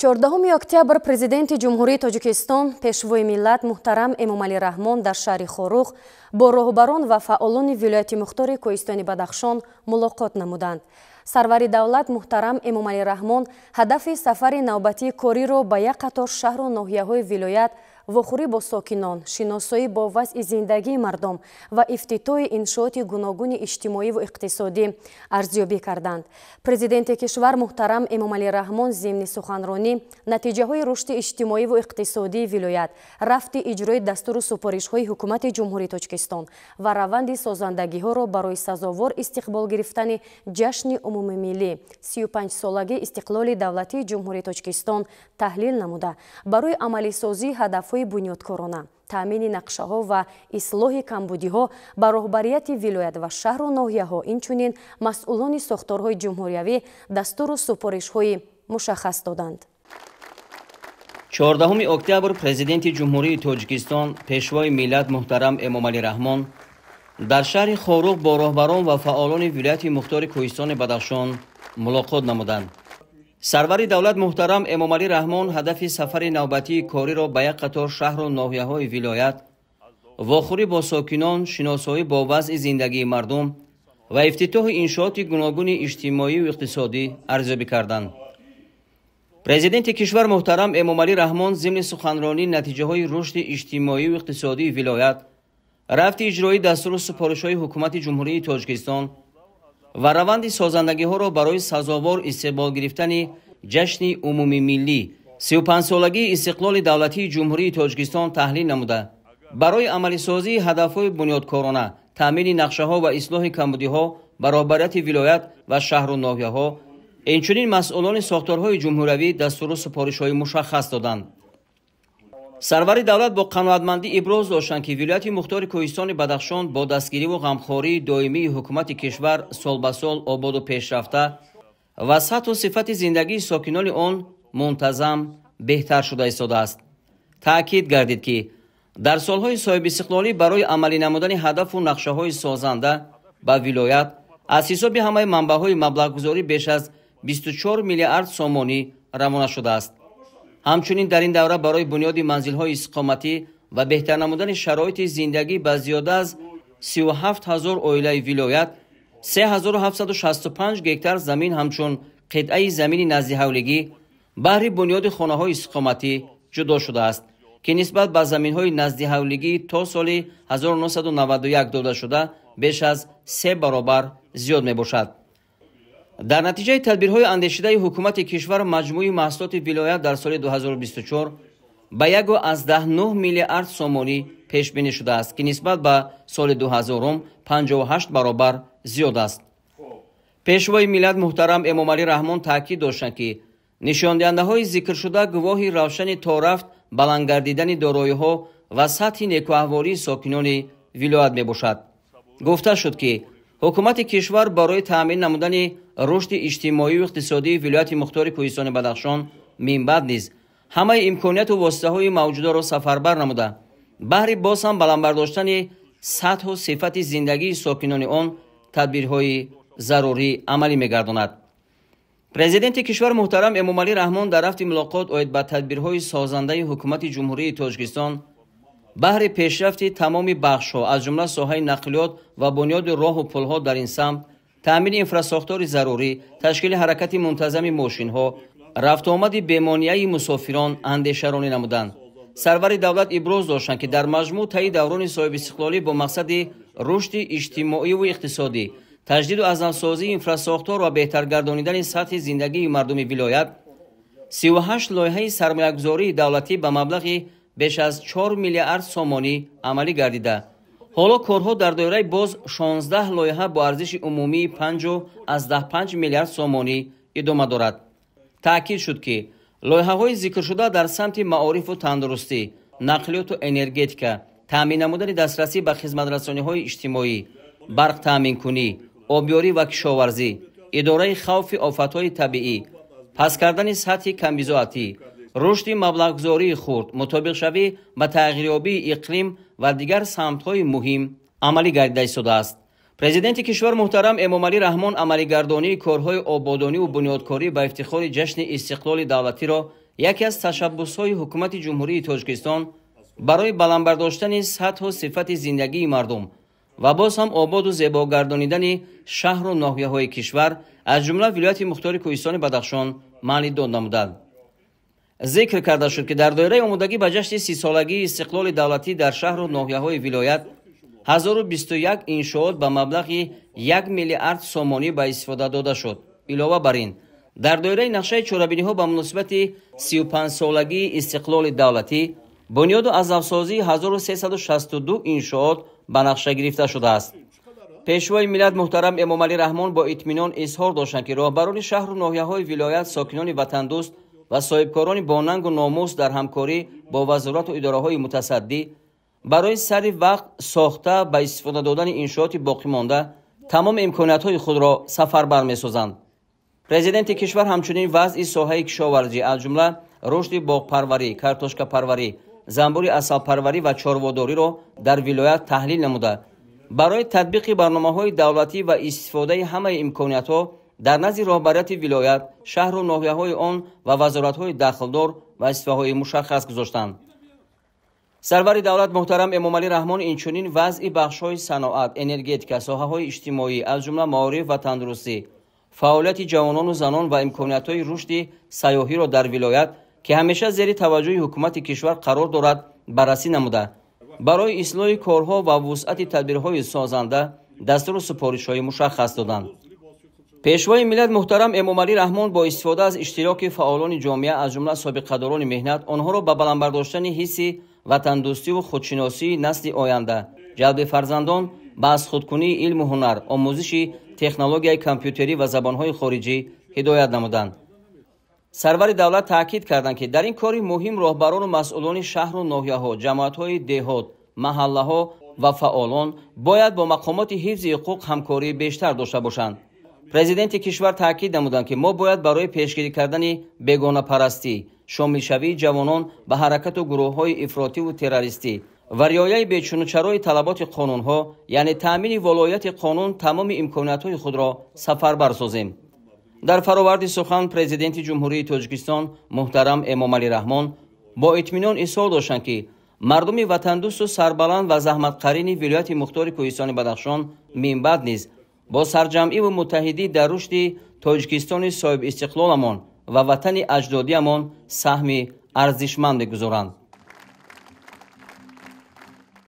14 октябр Президенти Ҷумҳурии Тоҷикистон, Пешвои миллат муҳтарам Эмомалӣ Раҳмон дар шаҳри Хоруғ бо роҳбарон ва фаъолони вилояти мухтори Кӯҳистони Бадахшон мулоқот намуданд. Сарвари давлат муҳтарам Эмомалӣ Раҳмон ҳадафи сафари навбатии кориро ба як қатор шаҳру ноҳияҳои вилоят, вохӯрӣ бо сокинон, шиносоӣ бо вазъи зиндагии мардум ва ифтитоҳи иншооти гуногуни иҷтимоиву иқтисодӣ арзёбӣ карданд. Президенти кишвар муҳтарам Эмомалӣ Раҳмон зимни суханронӣ натиҷаҳои рушди иҷтимоиву иқтисодии вилоят, рафти иҷрои дастуру супоришҳои Ҳукумати Ҷумҳурии Тоҷикистон ва раванди созандагиҳоро барои сазовор истиқбол гирифтани ҷашни умумимиллӣ 35-солагии истиқлоли давлатии Ҷумҳурии Тоҷикистон таҳлил намуда, барои амалисозии ҳадафҳои бунёдкорона, таъмини нақшаҳо ва ислоҳи камбудиҳо ба роҳбарияти вилоят ва шаҳру ноҳияҳо, инчунин масъулони сохторҳои ҷумҳуриявӣ дастуру супоришҳои мушаххас доданд. 14 октябр Президенти Ҷумҳурии Тоҷикистон, Пешвои миллат муҳтарам Эмомалӣ Раҳмон дар шаҳри Хоруғ бо роҳбарон ва фаъолони вилояти мухтори Кӯҳистони Бадахшон мулоқот намуданд. Сарвари давлат муҳтарам Эмомалӣ Раҳмон ҳадафи сафари навбатии кориро ба як қатор шаҳру ноҳияҳои вилоят, вохӯрӣ бо сокинон, шиносоӣ бо вазъи зиндагии мардум ва ифтитоҳи иншооти гуногуни иҷтимоию иқтисодӣ арзёбӣ карданд. Президенти кишвар муҳтарам Эмомалӣ Раҳмон зимни суханронӣ натиҷаҳои рушди иҷтимоию иқтисодии вилоят, рафти иҷроии дастуру супоришҳои Ҳукумати Ҷумҳурии Тоҷикистон ва раванди созандагиҳоро барои сазовор истиқбол гирифтани ҷашни умумимиллӣ 35-солагии истиқлоли давлатии Ҷумҳурии Тоҷикистон таҳлил намуда, барои амалисозии ҳадафҳои бунёдкорона, таъмини нақшаҳо ва ислоҳи камбудиҳо ба роҳбарияти вилоят ва шаҳру ноҳияҳо, инчунин масъулони сохторҳои ҷумҳуриявӣ дастуру супоришҳои мушаххас доданд. Сарвари давлат бо қаноатмандӣ иброз доштанд, ки вилояти мухтори Кӯҳистони Бадахшон бо дастгириву ғамхории доимии ҳукумати кишвар сол ба сол ободу пешрафта ва сатҳу сифати зиндагии сокинони он мунтазам беҳтар шуда истодааст. Таъкид гардид, ки дар солҳои соҳибистиқлолӣ барои амалӣ намудани ҳадафу нақшаҳои созанда ба вилоят аз ҳисоби ҳамаи манбаъҳои маблағгузорӣ беш аз 24 миллиард сомонӣ равона шудааст. Ҳамчунин дар ин давра барои бунёди манзилҳои истиқоматӣ ва беҳтар намудани шароити зиндагӣ ба зиёда аз 37 ҳазор оилаи вилоят 3765 гектар замин ҳамчун қитъаи замини наздиҳавлигӣ баҳри бунёди хонаҳои истиқоматӣ ҷудо шудааст, ки нисбат ба заминҳои наздиҳавлигӣ то соли 1991 додашуда беш аз 3 баробар зиёд мебошад. Дар натиҷаи тадбирҳои андешидаи ҳукумати кишвар маҷмӯи маҳсулоти вилоят дар соли 2024 ба 1,9 миллиард сомонӣ пешбинӣ шудааст, ки нисбат ба соли 2000 58 баробар зиёд аст. Пешвои миллат муҳтарам Эмомалӣ Раҳмон таъкид доштанд, ки нишондиҳандаҳои зикршуда гувоҳи равшани то рафт баланд гардидани дороиҳо ва сатҳи некӯаҳвории сокинони вилоят мебошад. Гуфта шуд, ки ҳукумати кишвар барои таъмин намудани рушди иҷтимоию иқтисодии вилояти мухтори Кӯҳистони Бадахшон минбаъд низ ҳамаи имконияту воситаҳои мавҷударо сафарбар намуда, баҳри боз ҳам баланд бардоштани сатҳу сифати зиндагии сокинони он тадбирҳои зарурӣ амалӣ мегардонад. Президенти кишвар муҳтарам Эмомалӣ Раҳмон дар рафти мулоқот оид ба тадбирҳои созандаи Ҳукумати Ҷумҳурии Тоҷикистон баҳри пешрафти тамоми бахшҳо, аз ҷумла соҳаи нақлиёт ва бунёди роҳу пулҳо дар ин самт, таъмини инфрасохтори зарурӣ, ташкили ҳаракати мунтазами мошинҳо, рафтуомади бемонияи мусофирон андешаронӣ намуданд. Сарвари давлат иброз доштанд, ки дар маҷмӯъ таи даврони соҳибистиқлолӣ бо мақсади рушди иҷтимоиву иқтисодӣ, таҷдиду азнавсозии инфрасохтор ва беҳтар гардонидани сатҳи зиндагии мардуми вилоят 38 лоиҳаи сармоягузории давлатӣ ба маблағи беш аз 4 миллиард сомонӣ амалӣ гардида, ҳоло корҳо дар доираи боз 16 лоиҳа бо арзиши умумии 5,5 миллиард сомонӣ идома дорад. Таъкид шуд, ки лоиҳаҳои зикршуда дар самти маорифу тандурустӣ, нақлиёту энергетика, таъмин намудани дастрасӣ ба хизматрасониҳои иҷтимоӣ, барқтаъминкунӣ, обёрӣ ва кишоварзӣ, идораи хавфи офатҳои табиӣ, паст кардани сатҳи камбизоатӣ, рушди маблағгузории хурд, мутобиқшавӣ ба тағйирёбии иқлим ва дигар самтҳои муҳим амалӣ гардида истодааст. Президенти кишвар муҳтарам Эмомалӣ Раҳмон амалигардонии корҳои ободониву бунёдкорӣ ба ифтихори ҷашни истиқлоли давлатиро Яке аз ташаббусҳои ҳукумати Ҷумҳурии Тоҷикистон барои баланд бардоштани сатҳу сифати зиндагии мардум ва боз ҳам ободу зебо гардонидани шаҳру ноҳияҳои кишвар, аз ҷумла вилояти мухтори Кӯҳистони Бадахшон маъни дод намуданд. Зикр карда шуд, ки дар доираи омодагӣ ба ҷашни 30-солагии истиқлоли давлатӣ дар шаҳру ноҳияҳои вилоят 1021 иншоот ба маблағи 1 миллиард сомонӣ ба истифода дода шуд. Илова бар ин, дар доираи нақшаи чорабиниҳо ба муносибати 35-солагии истиқлоли давлатӣ бунёду азнавсозии 1362 иншоот ба нақша гирифта шудааст. Пешвои миллат муҳтарам Эмомалӣ Раҳмон бо итминон изҳор доштанд, ки роҳбарони шаҳру ноҳияҳои вилоят, сокинони ватандӯст ва соҳибкорони бонангу номус дар ҳамкорӣ бо вазорату идораҳои мутасаддӣ барои сари вақт сохта ба истифода додани иншооти боқимонда тамоми имкониятҳои худро сафарбар месозанд. Президенти кишвар ҳамчунин вазъи соҳаи кишоварзӣ, аз ҷумла рушди боғпарварӣ, картошкапарварӣ, занбури асалпарварӣ ва чорводориро дар вилоят таҳлил намуда, барои татбиқи барномаҳои давлатӣ ва истифодаи ҳамаи имкониятҳо дар назди роҳбарияти вилоят, шаҳру ноҳияҳои он ва вазоратҳои дахлдор вазифаҳои мушаххас гузоштанд. Сарвари давлат муҳтарам Эмомалӣ Раҳмон инчунин вазъи бахшҳои саноат, энергетика, соҳаҳои иҷтимоӣ, аз ҷумла маориф ва тандурустӣ, фаъолияти ҷавонону занон ва имкониятҳои рушди сайёҳиро дар вилоят, ки ҳамеша зери таваҷҷӯҳи ҳукумати кишвар қарор дорад, баррасӣ намуда, барои ислоҳи корҳо ва вусъати тадбирҳои созанда дастуру супоришҳои мушаххас доданд. Пешвои миллат муҳтарам Эмомалӣ Раҳмон бо истифода аз иштироки фаъолони ҷомеа, аз ҷумла собиқадорони меҳнат, онҳоро ба баланд бардоштани ҳисси ватандӯстиву худшиносии насли оянда, ҷалби фарзандон ба аз худкунии илму ҳунар, омӯзиши технологияи компютерӣ ва забонҳои хориҷӣ ҳидоят намуданд. Сарвари давлат таъкид карданд, ки дар ин кори муҳим роҳбарону масъулони шаҳру ноҳияҳо, ҷамоатҳои деҳот, маҳаллаҳо ва фаъолон бояд бо мақомоти ҳифзи ҳуқуқ ҳамкории бештар дошта бошанд. Президенти кишвар таъкид намуданд, ки мо бояд барои пешгирӣ кардани бегонапарастӣ, шомилшавии ҷавонон ба ҳаракату гурӯҳҳои ифротиву террористӣ ва риояи бечунучарои талаботи қонунҳо, яъне таъмини волояти қонун, тамоми имкониятҳои худро сафарбар созем. Дар фароварди сухан Президенти Ҷумҳурии Тоҷикистон муҳтарам Эмомалӣ Раҳмон бо итминон изҳор доштанд, ки мардуми ватандӯсту сарбаланд ва заҳматқарини вилояти мухтори Кӯҳистони Бадахшон минбаъд низ бо сарҷамъиву муттаҳидӣ дар рушди Тоҷикистони соҳибистиқлоламон ва ватани аҷдодиамон саҳми арзишманд мегузоранд.